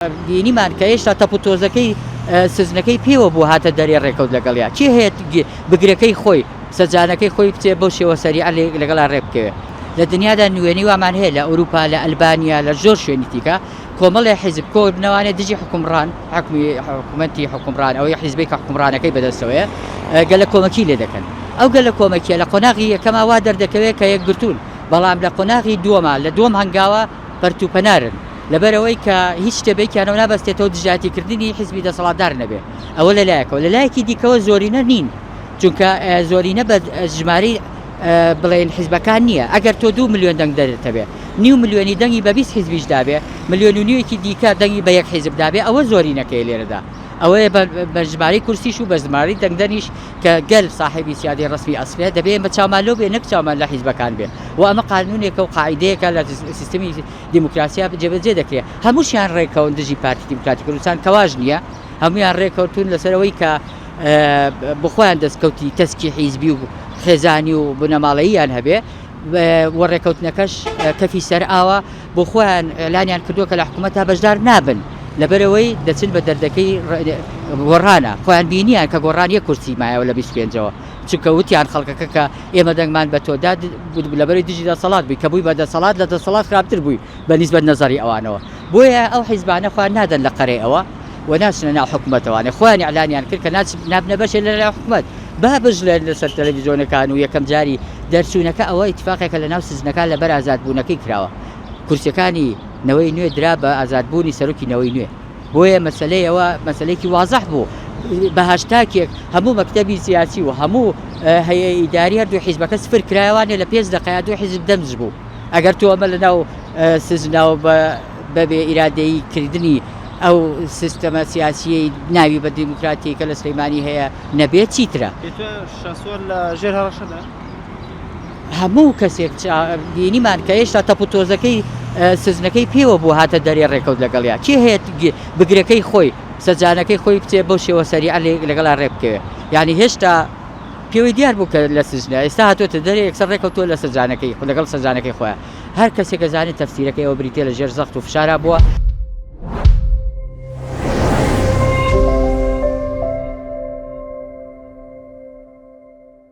بینیمان کە هێشتا تەپ و تۆزەکەی سزنەکەی پێوە بوو هاتە دەرێ ڕێکەوت لەگەڵیا کێ هەیە بگرەکەی خۆی سەجانەکەی خۆی بچێ بەو شێوە سەریعە لەگەڵا ڕێ بکەوێ لە دنیادا نوێنەی وامان هەیە لە ئەوروپا لە ئەلبانیا لە زۆر شوێنی تیکە کۆمەڵێ حیزب کۆبنەوانێ دژی حکومڕان حکومی حکومەتی حکومڕان ئەوەی حیزبێک کە حکومڕانەکەی بەدەستەوەیە گەلە کۆمەکی لێ دەکەن ئەو گەلە کۆمەکیە لە قۆناغی یەکەما وا دەردەکەوێت کە یەکگرتوون بەڵام لە قۆناغی دووەما لە دووەم هەنگاوە پەرت و پەنارن لەبەرئەوەی کە هیچ شتێ بەیەکیانەوە نابەستێتەوە دژایەتی کردنی حیزبی دەسەڵاتدار نەبێ ئەوە لە لایەکەوە لە لایەکی دیکەوە زۆرینە نین چونکە زۆرینە بە ژمارەی بڵێن حیزبەکان نییە ئەگەر تۆ دو ملیۆن دەنگ دەرت هەبێ نیو ملیۆنی دەنگی بە 20 حیزبیش دابێ ملیۆن و نیوێکی دیکە دەنگی بە یەک حیزب دابێ ئەوە زۆرینەکەی لێرەدا ئەوەیە بە ژمارەی کورسیش و بە ژمارەی دەنگدەریش کە گەل ساحێبی سیادەی ڕەسمی ئەسڵە دەبێ ئێمە چاومان لەو بێ نەک چاومان لە حیزبەکان بێ و ئەمە قانونێکە و قاعیدەیەکە لە سیستمی دیموکراسیا جێبەجێ دەکرێ هەمووشیان ڕێکەون دژی پارتی دیموکراتی کوردستان کەواش نییە هەمویان ڕێکەوتون لەسەر ئەوەی کە بخۆیان دەستکەوتی تەسکی حیزبی و خێزانی و بنەماڵەییان هەبێ و ڕێکەوتنەکەش کەفی سەر ئاوە بۆ خۆیان ئیعلانیان کردووە کە لە حکوومەتدا بەشدار نابن لەبەرئەوەی دەچن بە دەردەکەی گۆڕانە خۆیان بینیان کە گۆڕان یەک کورسی مایەوە لە 25ەوە چونکە وتیان خەڵکەکە کە ئێمە دەنگمان بە تۆ دا لەبەری دژی دەسەڵات بووی کە بووی بە دەسەڵات لە دەسەڵات خراپتر بووی بە نیسبەت نەزەری ئەوانەوە بۆیە ئەو حیزبانە خۆیان نادەن لە قەرەی ئەوە و ناچنە ناو حکومەتەوانێ خۆیان ئیعلانیان کرد کە نابنە بەشێ لە ناو حکومەت با بژڵێن لەسەر تەلەڤیزیۆنەکان و یەکەم جاری دەرچوونەکە ئەوە ئیتفاقێکە لە ناو سجنەکان لەبەر ئازادبوونەکەی کراوە کورسیەکانی نەوەی نوێ درا بە ئازادبوونی سەرۆکی نەوەی نوێ بۆیە مەسەلەی ئەوە مەسەلەیەکی وازح بوو بە هاشتاکێک هەموو مەکتەبی سیاسی و هەموو هەیە ئیداری هەردوو حیزبەکە سفر کرایەوانێ لە پێنج دەقەیا دوو حیزب دەمج بوو ئەگەر تۆ ئەمە لەناو سجناوە بە بەبێ ئیرادەیی کردنی ئەو سیستەمە سیاسیەی ناوی بە دیموکراتی کە لە سلەیمانی هەیە نەبێت چیترە؟ پێت وایە شاسوار لە ژێر هەڕەشەدایە؟ هەموو کەسێک بینیمان کە هێشتا تەپ و تۆزەکەی سزنەکەی پێوە بوو هاتە دەرێ ڕێکەوت لەگەڵیا کێ هەیە بگرەکەی خۆی سەجانەکەی خۆی بچێ بەو شێوە سەریعە لەگەڵا ڕێ بکەوێ یعنی هێشتا پێوەی دیار بوو کە لە سجنە ئێستا هاتۆتە دەرێ یەکسەر ڕێکەوتووە لە سەجانەکەی لەگەڵ سەجانەکەی خۆیان هەر کەسێک ئەزانێت تەفسیرەکەی ئەوە بریتیە لە ژێر زەخت و فشارا بووە.